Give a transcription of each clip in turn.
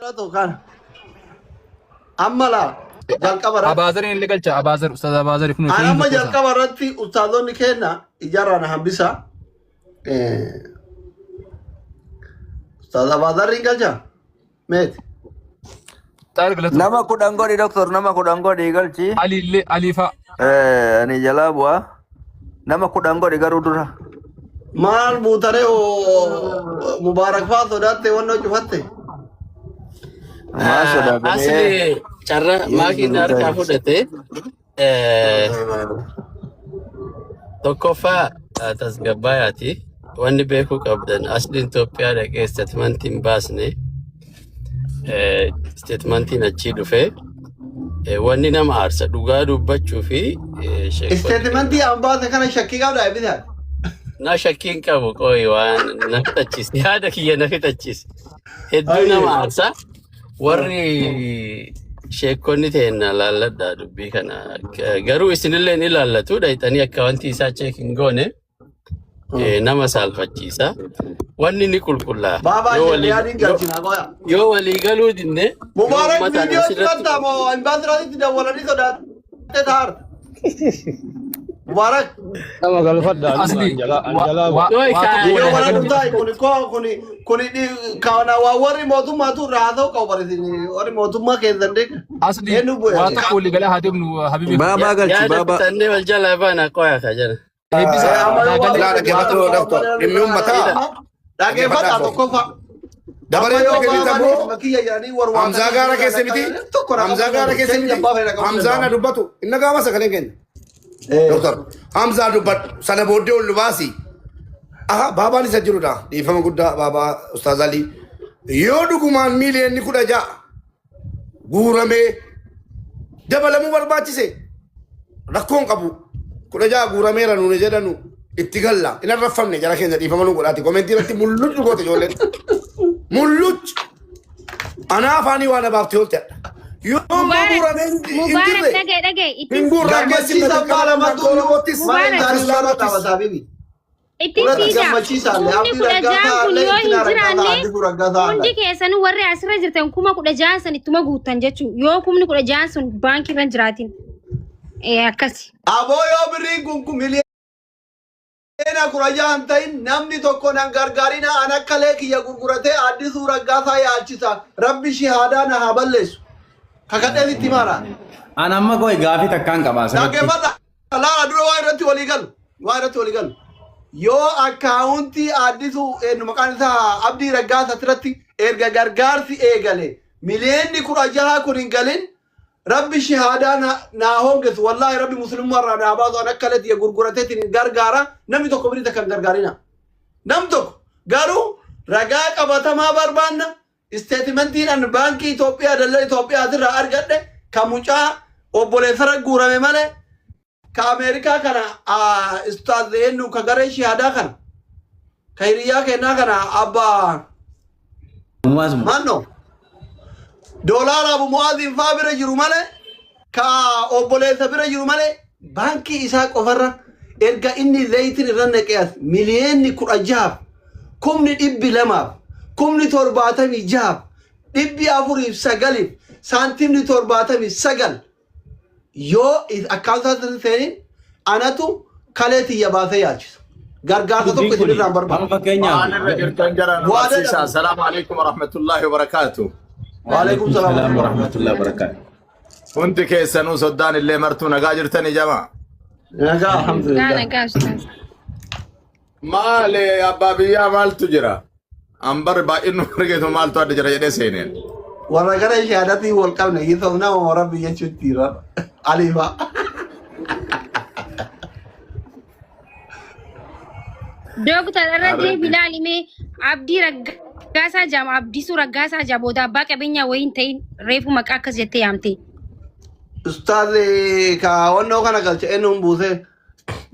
Fudhatu kana. Amma laa jalqaba irratti. Abaazariin illee galcha Abaazar Ustaaz Abaazar kun An amma jalqaba irratti ustaazonni keenya ijaarraa na hambisa. Ustaaz Abaazarriin galcha. Meeti. Xaar galatu. Nama 10 godhi doktor, nama 10 godhi galchi. Ali illee Ali fa'a. Ani jalaa bu'aa. Nama 10 godhi garuu dura. Maal buutaree Mubaarak fa'aa sodaatte wannoo cufatte. Maal sodaatanii? Asli carra maakiin harkaa fudhate tokkoffaa tasgabbaayaati. Wanni beekuu qabdan asliin Itoophiyaa dhaqee isteetmentii hin baasne isteetmentiin achii dhufe wanni nama aarsa dhugaa dubbachuu fi sheekonni Isteetimentii an baase kana shakkii qabda eebbisaa. Na shakkii hin qabu qoyi waan na fixachiise yaada kiyya na fixachiise. Hedduu Ayyee. nama aarsa. Warri sheekonni teenna laalladha dubbii kana. Garuu isinillee ni laallatu dhayxanii akka wanti isaa cheek hin goone nama saalfachiisa. Wanni ni qulqullaa. Baabaa Yoo walii shari'aadhiin yoo galchina qoya. yoo walii galuu dinne yoo Mubaarak uummataan viidiyoo asirratti cufatta moo imbaasiraatitti dawwalanii sodaatte taarta. Mubaarak Nama galfadha anuma Asli an jalaa an waa jalaa waa bu'a. Qoy waa kaa tokko viidiyoo walii mana hagallu. dhuftaa kuni koo kuni kuni kana waa warri mootummaatu irraa haasa'u qabu barisin warri mootummaa keessan deega. Asli Eenyu bu'e? waa tokko walii galaa haa deemnu habibi. Baabaa galchi yaada baabaa. fixannee wal jalaa baana qoya ka jala. Eebbisa Amma naa yoo waa galee. Laa waa dhaggeeffadhu tokko doktor. Dhimmi uummataa dhaggeeffadhaa dhaggeeffadhaa tokkoffaa. Amma Dabaree yoo dhaggeeffata baabaan immoo isuma kiyya jedhanii Hamzaa warwaatanii gaara keessa miti. tokko na Hamzaa qabuu gaara danda'u. keessa Keenya miti. abbaa fedha qabuu Hamzaa na danda'u. dubbatu. Inna gaama sagaleen keenya. Doktor Hamzaa dubbadhu. Sana booddee ol nu baasi. Aha baabaan isa jirudha. Dhiifama guddaa baabaa Ustaaz Alii. Yoo dhugumaan miiliyoonni 16 guuramee dabalamuu barbaachise rakkoon qabu. 16 guurameera nuuni jedhanu itti galla. Hin arraffamne jara keenya dhiifama nu godhaati. Komentii irratti mulluccu goote ijoolleen. Mulluccu. Anaa afaanii waan abaabtee oolte hadha. Yoo immoo Mubaarak guuramee hin Mubaarak jirre dhagaye dhagaye hin ittiin guurraan keessi Gammachiisa abbaa matakkala lamatu Oromootis mana Mubaarak isaanii irraa Islaamaattis. dhaabata habibi. ittiin Fudhata siidaa gammachiisaallee kumni abdii 16 raggaasaa kun allee yoo hin ittiin raggaasaa jiraanne addisuu raggaasaa hundi allee. keessanuu warri asirra jirtan 16,000 san ittuma guuttan jechuu yoo kumni 16 sun baankii irra hin jiraatin. Akkasi. Aboo yoo birriin kun miliyoona 16 hin ta'in namni tokko nan gargaarina an akka lee kiyya gurguratee addisuu raggaasaa yaalchisa rabbi shahaadaa na haa balleessu. Kakadhee sitti himaara. An amma qoy gaafii takkaan qaba asirratti. Dhaggeeffadha. Laala dura waa irratti walii galu. Waa irratti walii galu. Yoo akkaawuntii addisuu eenyu maqaan isaa Abdii Raggaasaa irratti erga gargaarsi eegale miliyoonni 16 kun hin galin rabbi shahaadaa naa hongesu wallaahi rabbi muslimummaa irraa naa baasu an akka leti gurgurateetiin hin gargaara namni tokko birii takka hin gargaarina. Nam tokko garuu ragaa qabatamaa barbaanna Isteetimentiin an baankii Itoophiyaa daldala Itoophiyaatirraa argadhe ka mucaa obboleessarra guurame malee ka Ameerikaa kana ustaaz eenyu ka garee shihaadaa kana ka hiriyyaa kennaa kana abbaa Muwaazuma. maanno doolaara abu mu'aaziin faa bira jiru malee ka obboleessa bira jiru malee baankii isaa qofarra erga inni zayitiin irra naqee as miliyoonni 16f kumni 200f kumni 76f 409f saantimni 79 yoo akkaataa isaatti seenin anatu kalee tiyya baasee yaalchisa. Gargaarsa tokko Dubbiin isin kun irraa hin barbaadu. amma fakkeenyaaf Maal irra jirtan jara nu Waada barsiisa. dhabu. Assalaamu alaikum warahmatullahi wabarakaatu. Waalaikum Waalaikum salaam salaam warahmatullahi. warahmatullahi wabarakatuh. Hundi keessanuu soddaan illee martuu nagaa jirtanii jama. Nagaa Nagaa alhamdulillah. nagaa ustaaz. Maali abbaa biyyaa maaltu jira? Ambar baay'innu argeetu maaltu adda jira jedhee seeneen. Warra gara shahaadatiin wal qabne hiisaf nama rabbi jechuutti jira. Aliifa. Dooktar irra Harree deebi ilaali mee Abdii Raggaasaa jaama Abdiisuu Raggaasaa jaa booda abbaa qabeenyaa wayii hin ta'in reefu maqaa akkas jettee yaamte. Ustaaz ka wannoo kana galche eenyuun buusee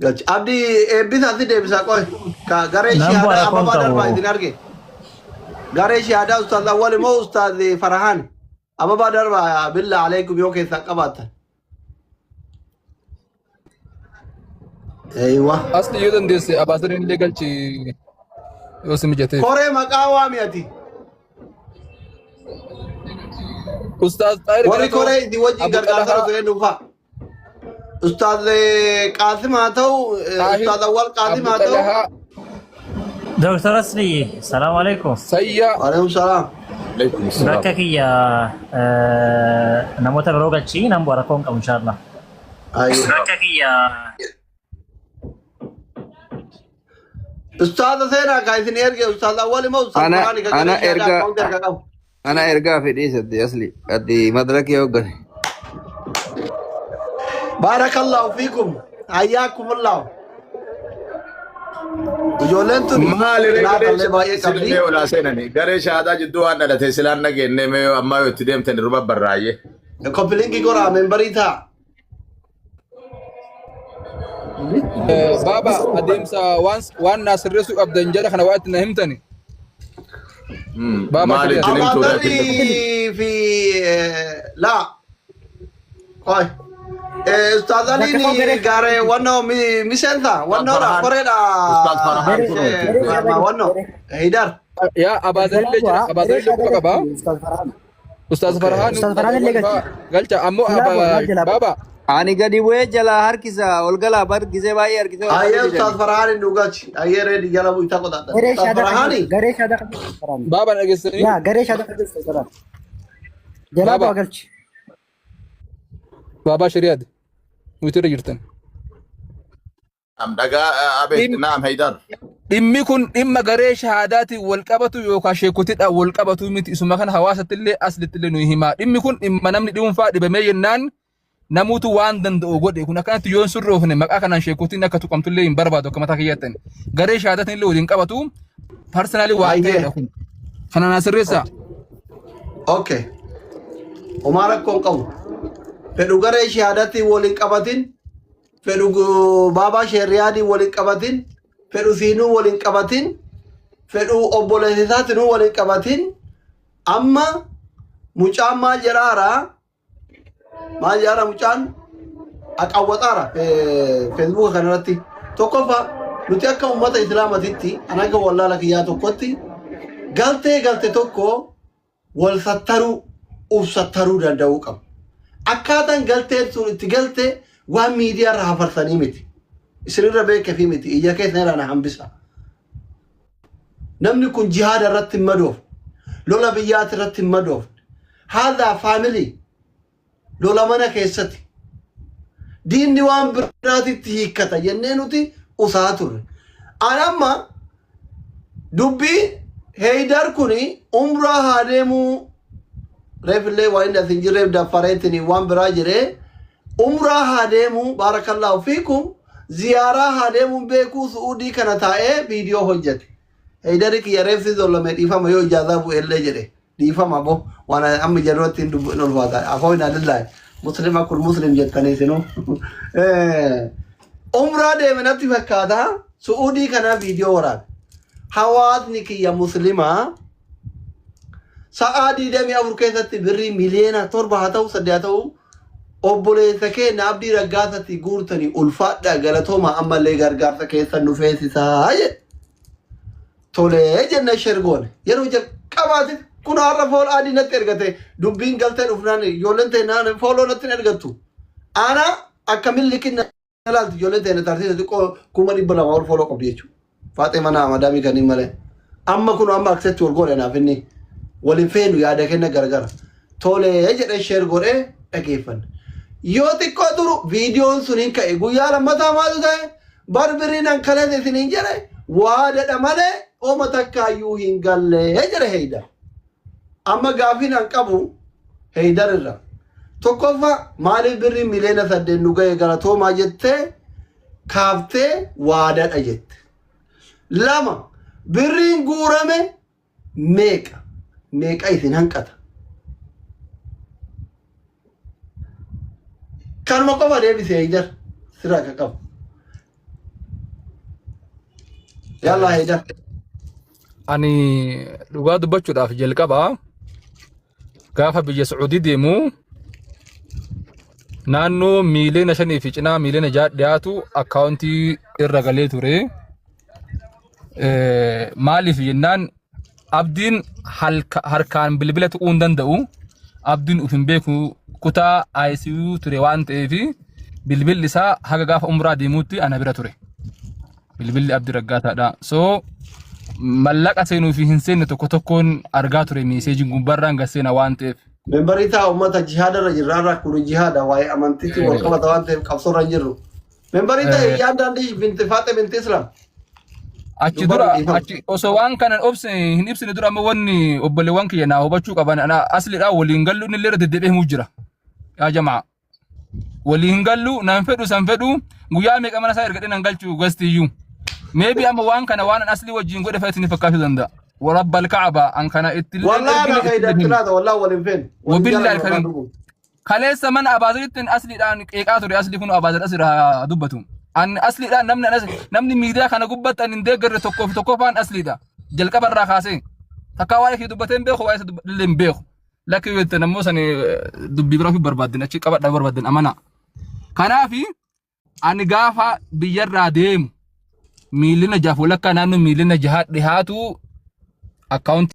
galche. Abdii eebbisaa si deebisaa qoy. Ka garee Nan bu'a shahaadaa rakkoon ababaa darbaa qabu. isin arge. Garee shahaadaa Ustaaz Awwal immoo Ustaaz Farahaan. Ababaa darbaa billaa aleekum yoo keessaa qabaattan. Eeywa. Asli yoo dandeesse abaasariin illee galchi yoo si mijateef. Koree maqaa waami ati. Ustaaz Xaahir Warri Galatoo, koree isin wajjin Abu gargaarsa Xalahaa, dhufe eenyu fa'a? Ustaaz Qaasim haa ta'u, Xaahir, Ustaaz Awwal Qaasim Abu haa ta'u. Xalahaa, Dr. Asli, salaam alaikum. Sayyaa, Waalaikum salaam. Alaikum salaam. Bakka kiyya namoota biroo galchii nan bu'a rakkoo hin qabu inshallah. Ayyee. Bakka kiyya Ustaaza seenaa kan isin erge Ustaaz Awwal immoo Ustaaz Ana Quraani kan ana garee shahaadaa erga akkaawuntii harka qabu. ana ergaa fedhii sadde asli ati madraki hoggane. Baarakallahu fiikum. Hayyaakumullahu. Ijoolleen tun Maali ree qiraata garee illee baay'ee qabdi. isinillee olaa seenani. Garee shahaadaa jidduu waan dhalate silaan dhageenne mee ammaa yoo itti deemtan irra barraayye. Koppilinkii goraa membarii ta'a. Baaba adeemsa waan waan naa sirreessuu qabdan jedha kana waa itti na himtani. Baaba Maali shari'aati. itti himtuudha? Abaadarri fi laa. Qoy. Ustaaz Aliin gaaree wannoo miseensa wannoodha koreedha. Ustaaz Farhaan kun Wannoo Hidar. Yaa Abaadarri illee jira. Abaadarri illee quba qaba. Ustaaz Farhaan Ustaaz Farhaan illee galchi. galcha ammoo baaba Ani gadi bu'ee jalaa harkisa ol galaa bar gisee baay'ee harkisee ol Ayyee galuu Ustaaz didani. Farhaan hin dhugachi. Ayyee reedi jala bu'itaa qotaadha. Garee Ustaaz shaadaa Farhaani. garee shaadaa kan Ustaaz Farhaan. baaba dhageessanii Yaa garee shaadaa kan Ustaaz Farhaan. Jalaa Baaba. bu'aa galchi. Baabaa shari'aati. Nuti irra jirtan. Naam dhagaa abeet naam Haydar. Dhimmi kun dhimma garee shahaadaatiin wal qabatu yookaan sheekotidhaan wal qabatu miti. Isuma kana hawaasatti illee aslitti illee nuyi himaa. Dhimmi kun dhimma namni dhuunfaa dhibamee jennaan namuutu waan danda'u godhe. Kun akkanatti yoo hin sirroofne maqaa kanaan sheekotiin akka tuqamtu illee hin barbaadu akka mataa kiyyaatti. Garee shahaadaatiin illee waliin qabatu personally waan Ayyee. ta'edha kun. Kana naa sirreessaa. Okay. Homaa rakkoo hin qabu. Fedhu garee shahaadaatiin waliin qabatin, fedhu baabaa sheeriyaadii waliin qabatin, fedhu siinuu waliin qabatin, fedhu obboleessa isaatinuu waliin qabatin. Amma mucaan maal jedhaara? Maal jedhaara mucaan? Aqawwaxaara feesbuuka kanarratti. Tokkoffaa nuti akka uummata islaamatitti an akka wallaala kiyyaa tokkotti galtee galte tokko wal sattaruu uf sattaruu danda'uu qabu. Akkaataan galteen sun itti galte waan miidiyaa irra hafarsanii miti. Isinirra beekeefii miti. Ija keessa irraa na hambisa. Namni kun jihaada irratti hin madoofne. Lola biyyaati irratti hin madoofne. Haadhaa family lola mana keessatti. Diinni waan biraatitti hiikkata jennee nuti usaa turre. An amma dubbii Heydar kuni umraa haa deemuu reefillee waan inni as hin jirreef daffareetiin waan biraa jedhee umraa haa deemuu baarakallaahu fiikum ziyaaraa haa deemuun beekuu su'uudii kana taa'ee viidiyoo hojjete. Heydari kiyya reefsi zollame dhiifama yoo ijaazaa bu'ellee jedhe dhiifama bo waan amma jedhutti hin dubbu hin ulfaata afoo hin adillaahi muslima kun muslim jettanii isinuu. Umraa deeme natti fakkaata su'uudii kana viidiyoo waraabe. Hawaasni kiyya muslimaa sa'aa 24 keessatti birrii miliyoona 7 haa ta'u 8 haa ta'u obboleessa keenya Abdii Raggaasatti guurtanii ulfaadhaa galatooma ammallee gargaarsa keessan nu feesisaa jedhe. Tolee jennee share goone yeroo jalqabaatiif kun har'a fool adii natti ergate dubbiin galtee dhufnaan ijoolleen ta'e follow natti hin ergattu. Ana akkamin liqinna ilaaltu ijoolleen ta'e tartiisa xiqqoo 200,000 ol follow qabdi jechuudha. Faaxee mana madaamii kanneen malee. Amma kun amma accept wal godhe naaf inni waliin feenu yaada kenna gargara. Tolee jedhee share godhee dhageeffanne. Yoo xiqqoo turu viidiyoon sun hin ka'e guyyaa lammataa maaltu ta'e barbiriin an kaleessa isiniin jedhe waadadha malee ooma takkaayyuu hin galle jedhe Heydar. Amma gaafiin an qabu Heydar irra. Tokkoffaa maaliif birrii miliyoona 8 nu ga'e galatoomaa jettee kaaftee waadadha jette. Lama birriin guurame meeqa? Meeqa isin hanqata? Kanuma qofa deebise Heydar sirraa kan qabu. Yallaa Heydar. Ani dhugaa dubbachuudhaaf jalqaba gaafa biyya Sacuudii deemu naannoo miiliyoona 5 fi cinaa miiliyoona 6 dhiyaatu akkaawuntii irra galee ture. Maaliif jennaan abdiin harkaan bilbila tuquu hin danda'u. Abdiin uf hin beeku kutaa ICU ture waan ta'eef bilbilli isaa haga gaafa umraa deemuutti ana bira ture. Bilbilli Abdii Raggaasaadha. So mallaqa seenuu fi hin seenne tokko tokkoon argaa ture meeseejiin gubbaarraan gad seena waan ta'eef. Membarii ta'a uummata jihaada irra jirra irraa kun jihaada waa'ee amantiitti wal qabata waan ta'eef qabsoo irra hin jirru. Membarii ta'e yaadaan binti Faaxe binti Islaam. Achi dura achi osoo waan kana obse hin ibsine dura amma wanni obboleewwan kiyya naa hubachuu qaban ana asliidhaa waliin gallu inni illee irra deddeebi'ee himuu jira. Yaa jamaa waliin gallu nan fedhu san fedhu guyyaa meeqa mana isaa ergadhee nan galchu gasti iyyuu. Maybe amma waan kana waan an aslii wajjin godhe fa'a isin fakkaachuu danda'a. Warabbal ka'aba an kana itti illee Wallahi ergine ana itti illee fayyadatti himne. laata wallahi waliin feenu. Waliin Wabillahi jaalannu karim. afaan dhugu. Kaleessa mana Abaazaritti asliidhaan qeeqaa ture asli kun Abaazar asirraa dubbatu. Ani asliidhaan namni anas namni miidiyaa kana gubbatti ani hin deeggarre tokkoo fi tokkoffaan asliidha. Jalqaba irraa kaasee. Takkaa waa'ee kee dubbatee hin beeku waa'ee isa dubbadhillee hin beeku. Lakki yoo jettan ammoo sani dubbii biraa ofii barbaaddin achi qabadhaa barbaaddin amanaa. Kanaafi ani gaafa biyyarraa deemu miilina jaaf walakkaa naannoo miilina jahaa dhihaatu akkaawuntii